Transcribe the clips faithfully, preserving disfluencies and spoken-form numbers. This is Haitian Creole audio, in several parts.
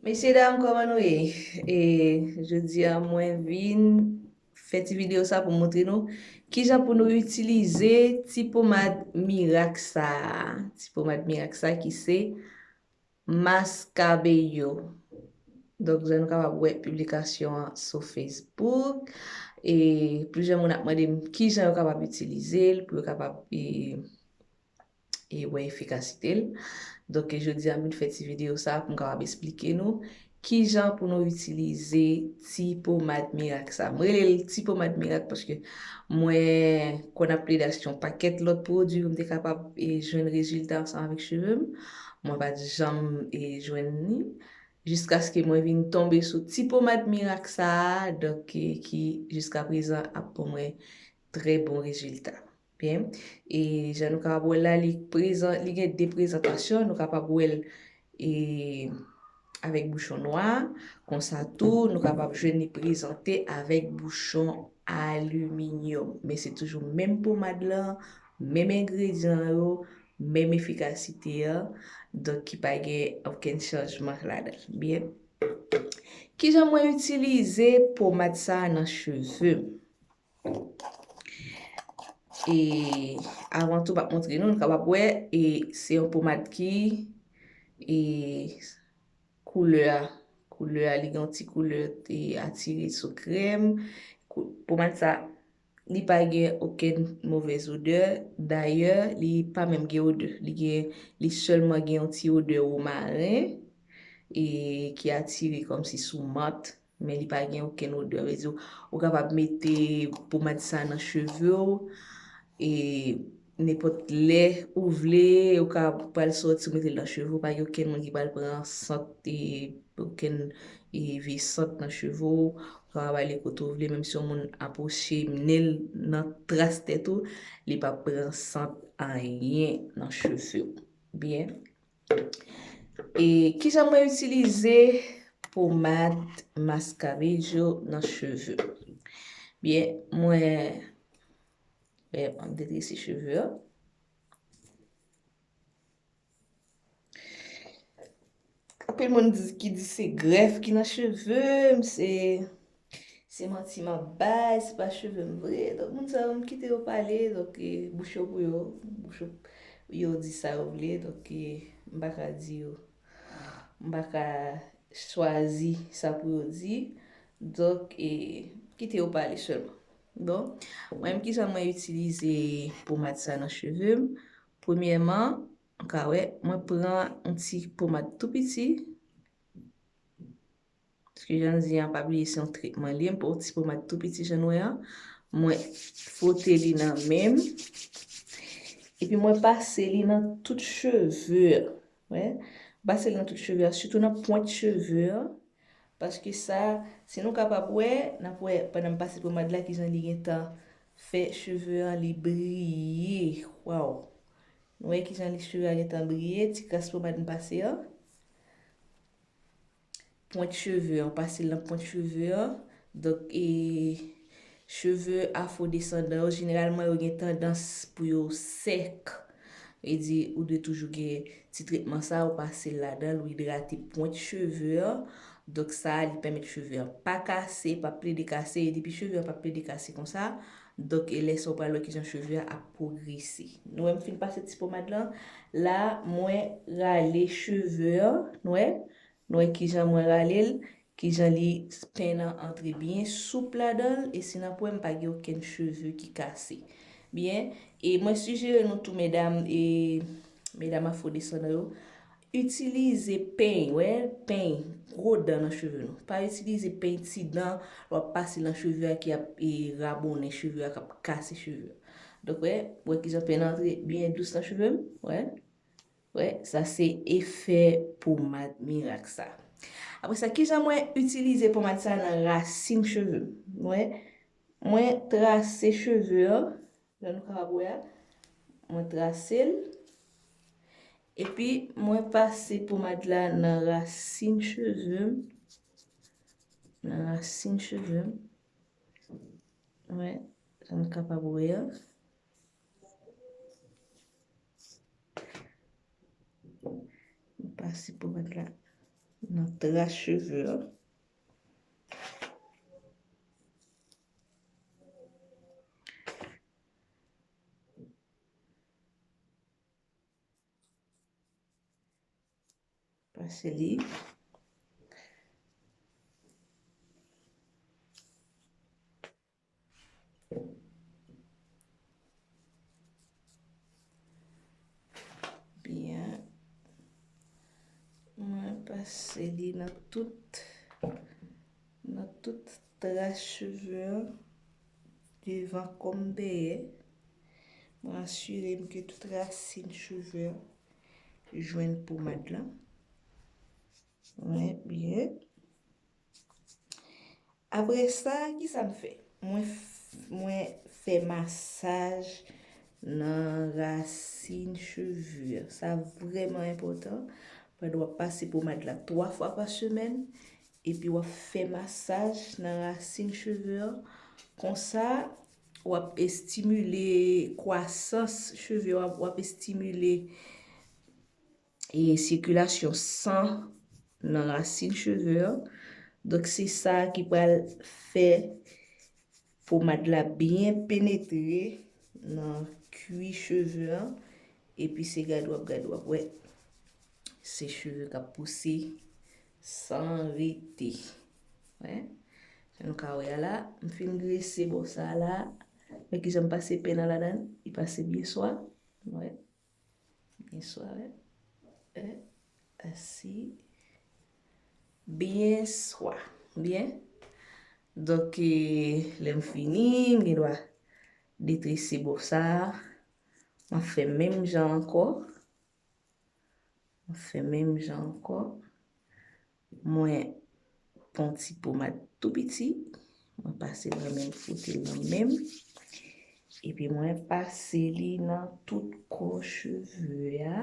Mesye dam, kòman nou ye? E jodi a mwen vin fè ti videyo sa pou montre nou kijan pou nou itilize ti pomad mirak sa. Ti pomad mirak sa ki se Mascabello. Donk, jan nou kapab wè piblikasyon an sou Facebook. E plizyè moun ap mande m kijan yo kapab itilize l pou yo kapab e, e wè efikasite l. Donk, jodi a m vin fè ti videyo sa pou m kapab esplike nou kijan pou nou itilize ti pomad mirak sa. M rele l ti pomad mirak paske mwen konn ap plede achte yon pakèt lòt pwodui pou m te kapab e, jwenn rezilta ansanm avèk cheve m. Mwen pa t janm e, jwenn li. Jiskaske mwen vin tonbe sou ti pomad mirak sa a, donk e, ki jiska prezan ap ban mwen trè bon rezilta. Byen. E jan nou kapab wè l la, li prezan, li gen de prezantasyon. Nou kapab wè l e, avèk bouchon nwa. Konsa tou, nou kapab jwenn li prezante avèk bouchon aliminyòm. Men se toujou menm pomad lan, menm engredyan yo, menm efikasite an. Donk, ki pa gen okenn chanjman ladan l. Byen. Kijan mwen itilize pomad sa a nan cheve m? E avan tou, m ap montre nou, nou kapab wè, e se yon pomad ki, e koulè a, koulè a, li gen yon ti koulè e atire sou krèm. Kou-, pomad sa, li pa gen okenn movèz odè. Dayè, li pa menm gen odè. Li gen, li sèlman gen yon ti odè womaren e ki atire kòmsi sou mant. Men li pa gen okenn odè. Vle di, ou kapab mete pomad sa nan cheve w, e nenpòt lè ou vle, ou ka pral sòti, ou mete l nan cheve w, pa gen okenn moun ki pral pran sant, e okenn e vye sant nan cheve w, ou kapab ale kote w vle, menm si yon moun apwoche, mennen l nan tras tèt ou, li p ap pran sant anyen nan cheve w. Byen. E kijan mwen itilize pomad Mascabello nan cheve m? Byen, mwen, e, m detrese cheve a. Anpil moun di, ki di se grèf ki nan cheve m, se, se manti m ap bay, se pa cheve m vre. Donk, moun sa yo, m kite yo pale, donk, e, bouch yo pou yo, bouch yo, yo di sa yo vle, donk, e, m pa ka di yo, m pa ka chwazi sa pou yo di. Donk, e, kite yo pale sèlman. Bon, mwen menm, kijan mwen itilize pomad sa nan cheve m? Premyèman, ou ka wè, mwen pran yon ti pomad tou piti. Paske jan m di an, pa bliye se yon tretman li ye, m pran yon ti pomad tou piti jan nou wè an. Mwen fwote li nan men m. Epi mwen pase li nan tout cheve a. Wè? Pase li nan tout cheve a, sitou nan pwent cheve a. Paske sa, si nou kapab wè, n ap wè pandan m pase pomad la kijan li gentan fè cheve an li briye. Waw! Nou wè kijan li cheve a gentan briye, ti kras pomad m pase an. Pwent cheve an, pase l nan pwent cheve an. Donk, e, cheve afwodesandan yo, jeneralman, yo gen tandans pou yo sèk. E di, ou dwe toujou gen ti tretman sa, ou pase l ladan l, ou idrate pwent cheve an. Donk, sa a, li pèmèt cheve an pa kase, pa plede kase, e depi cheve an pa plede kase konsa, donk, e lè sa ou pral wè kijan cheve a ap pwogrese. Nou wè m fin pase ti pomad lan, la, mwen rale cheve an, nou wè? Nou wè kijan mwen rale l, kijan li pen an antre byen soup ladan l, e si n ap wè m pa gen okenn cheve ki kase. Byen, e mwen sijere nou tou medam, e medam afwodesandan yo, itilize peny, wè, peny gwo dan nan cheve nou. Pa itilize peny ti dan, w ap pase nan cheve a ki ap, e, rabonnen cheve a, k ap kase cheve a. Donk, wè, wè kijan pen an antre byen dous nan cheve m, wè. Wè, sa se efè pomad mirak sa. Apre sa, kijan mwen itilize pomad sa nan rasin cheve m? Wè, mwen trase cheve an, jan nou kapab wè a. Mwen trase l. Epi, mwen pase pomad la nan rasin cheve m. Nan rasin cheve m. Wè, jan nou kapab wè a. M pase pomad la. nan tras cheve an. Pase li. Byen. Mwen pase li nan tout, nan tout tras cheve an, devan kòm dèyè. Mwen asire m ke tout rasin cheve an jwenn pomad lan. Mwen byen. Apre sa, ki sa m fè? Mwen, f- mwen fè masaj nan rasin cheve a. Sa vrèman enpòtan. Pandan w ap pase pomad la twa fwa pa semèn, epi w ap fè masaj nan rasin cheve a. Konsa, w ap estimile kwasans cheve a, w ap estimile e sikilasyon san nan rasin cheve a. Donk, se sa ki pral fè pomad la byen penetre nan kwi cheve a. Epi se gade w ap gade, w ap wè se cheve k ap pouse san rete. Wè. Jan nou ka wè a la, m fin grese bò sa a la. Men kijan m pase pen nan ladan l, li pase byen swa. Wè. Byen swa, wè. Wè. Asi. Byen swa. Byen. Donk, e, lè m fini, m gen dwa detrese bò sa a. M ap fè menm jan ankò. M ap fè menm jan ankò. Mwen pran ti pomad tou piti. Mwen pase l nan men m, fwote l nan men m. Epi mwen pase li nan tout kò cheve a.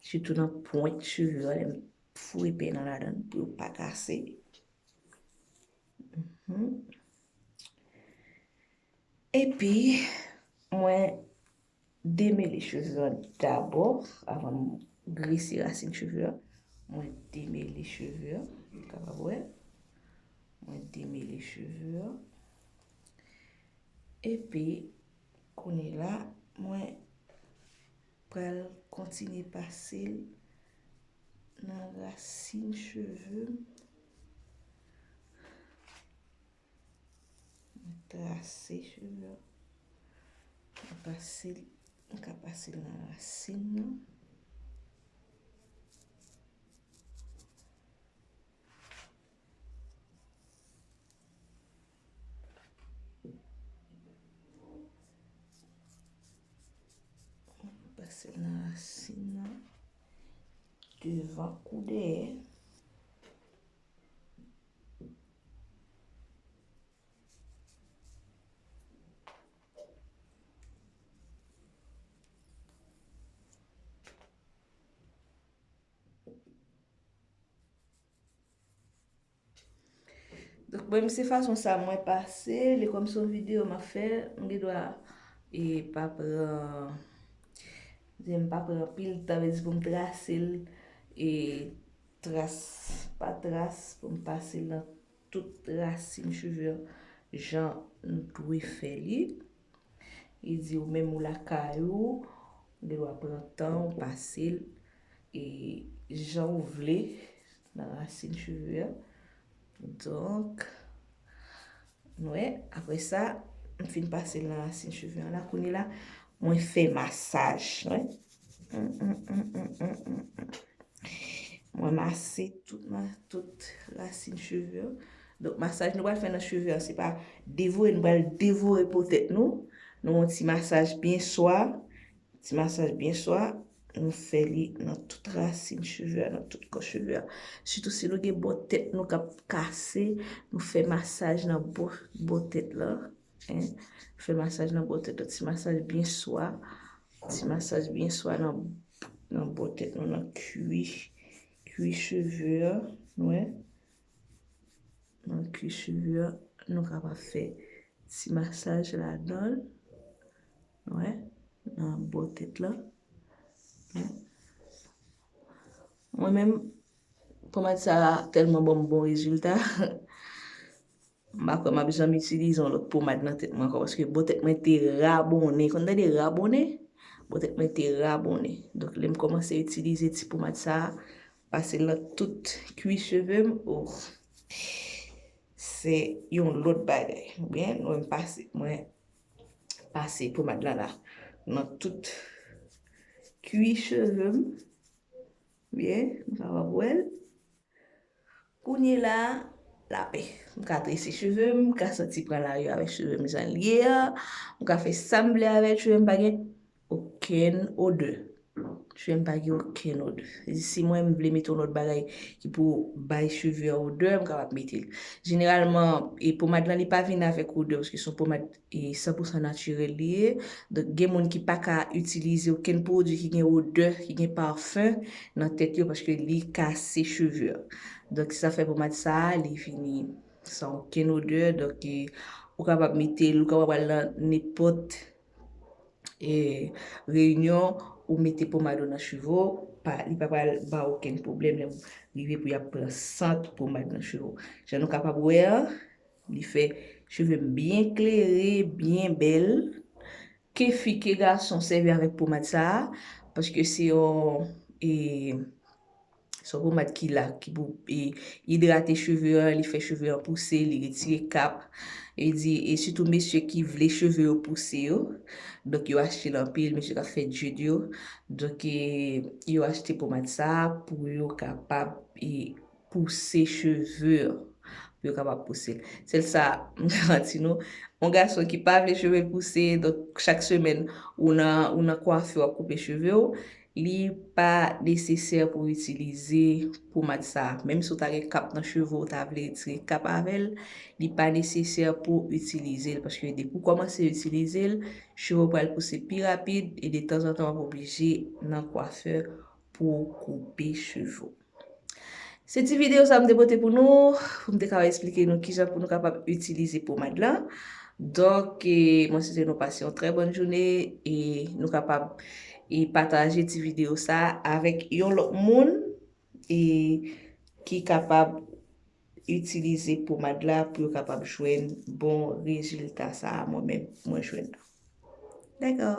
Sitou nan pwent cheve a, lè m foure pen nan ladan l pou yo pa kase. Mhm. Epi, mwen demele cheve an dabò, avan m grese rasin cheve an. Mwen demele cheve an, nou kapab wè. Mwen demele cheve an. Epi, kounye la, mwen pral kontinye pase l nan rasin cheve m. Mwen trase cheve a. Mwen pase l, mwen ka pase l nan rasin nan. Pase nan rasin nan, devan kou dèyè. Donk, mwen, se fason sa mwen pase, li kòm se yon videyo m ap fè, m gen dwa, e, pa pran, m pa pran anpil tan, vle di pou m trase l, e, tras pa tras, pou m pase l nan tout rasin cheve an, jan m dwe fè li. Li di ou menm ou lakay ou, ou gen dwa pran tan ou pase l, e, jan ou vle nan rasin cheve a. Donk, nou wè, apre sa, m fin pase l nan rasin cheve an la. Kounye la, mwen fè masaj, nou wè. Hum, hum, hum, hum, hum, hum, hum. Mwen mase tout, ma, tout rasin cheve yo. Donk, masaj nou pral fè nan cheve a, se pa devore, nou pral devore po tèt nou. Nou yon ti masaj byen swa. Ti masaj byen swa. Nou fè li nan tout rasin cheve a, nan tout kò cheve a. Sitou si nou gen bò tèt nou k ap kase, nou fè masaj nan bò, bò tèt la. Hein? Fè masaj nan bò tèt la. Ti masaj byen swa. Ti masaj byen swa nan, nan bò tèt nou, nan kwi, kwi cheve a, nou wè. Nan kwi cheve a, nou kapab fè ti masaj ladan l, nou wè, nan bò tèt la. Mwen menm, Pomad sa a tèlman ban m bon rezilta. M pa kwè m ap janm itilize yon lòt pomad nan tèt mwen ankò, paske bò tèt mwen te rabonnen. Konn tande rabonnen? Bò tèt mwen te rabonnen. Donk, lè m kòmanse itilize ti pomad sa a, pase l nan tout kwi cheve m, oh, se yon lòt bagay. Oubyen, mwen pase, mwen pase pomad la la nan tout kwi cheve m. Byen, nou kapab wè l. Kounye la, lapè. M ka trese cheve m, m ka soti pran lari avèk cheve m jan l ye a. M ka fè sa m vle avèk cheve m, pa gen okenn odè. Cheve m pa gen okenn odè. Si mwen m vle mete yon lòt bagay ki pou bay cheve a odè, m kapab mete l. Jeneralman, e pomad lan li pa vin avèk odè, paske se yon pomad e san pou san natirèl li ye. Donk, gen moun ki pa ka itilize okenn pwodui ki gen odè, ki gen pafen nan tèt yo, paske li kase cheve a. Donk, sa fè pomad sa a, li vini san okenn odè. Donk, e, ou kapab mete l, ou kapab al nan nenpòt e, reyinyon, ou mete pomad ou nan cheve w, pa, li pa pral ba w okenn pwoblèm lè w rive pou y ap pran sant pomad nan cheve w. Jan nou kapab wè a, li fè cheve m byen klere, byen bèl. Ke fi, ke gason, sèvi avèk pomad sa a, paske se yon, e, se yon pomad ki la, ki pou, e, idrate cheve an, li fè cheve an pouse, li retire kap. E di, e sitou mesye ki vle cheve yo pouse yo. Donk, yo achte l anpil, mesye k ap fè dread yo. Donk, e, yo achte pomad sa a pou yo kapab, e, pouse cheve an. Pou yo kapab pouse l. Sèl sa, m garanti nou, yon gason ki pa vle cheve l pouse, donk, chak semèn, ou nan, ou nan kwafi, w ap koupe cheve w, li pa nesesè pou w itilize pomad sa a. Menm si w ta gen kap nan cheve w, w ta vle retire kap avè l, li pa nesesè pou w itilize l, paske depi w kòmanse itilize l, cheve w pral pouse pi rapid, e detanzantan w ap oblije nan kwafè pou w koupe cheve w. Se ti videyo sa m te pote pou nou, pou m te kapab eksplike nou kijan pou nou kapab itilize pomad lan. Donk, e, mwen swete nou pase yon trè bòn jounen e nou kapab, e, pataje ti videyo sa avèk yon lòt moun, e, ki kapab itilize pomad la pou yo kapab jwenn bon rezilta sa a mwen menm mwen jwenn nan. Dakò.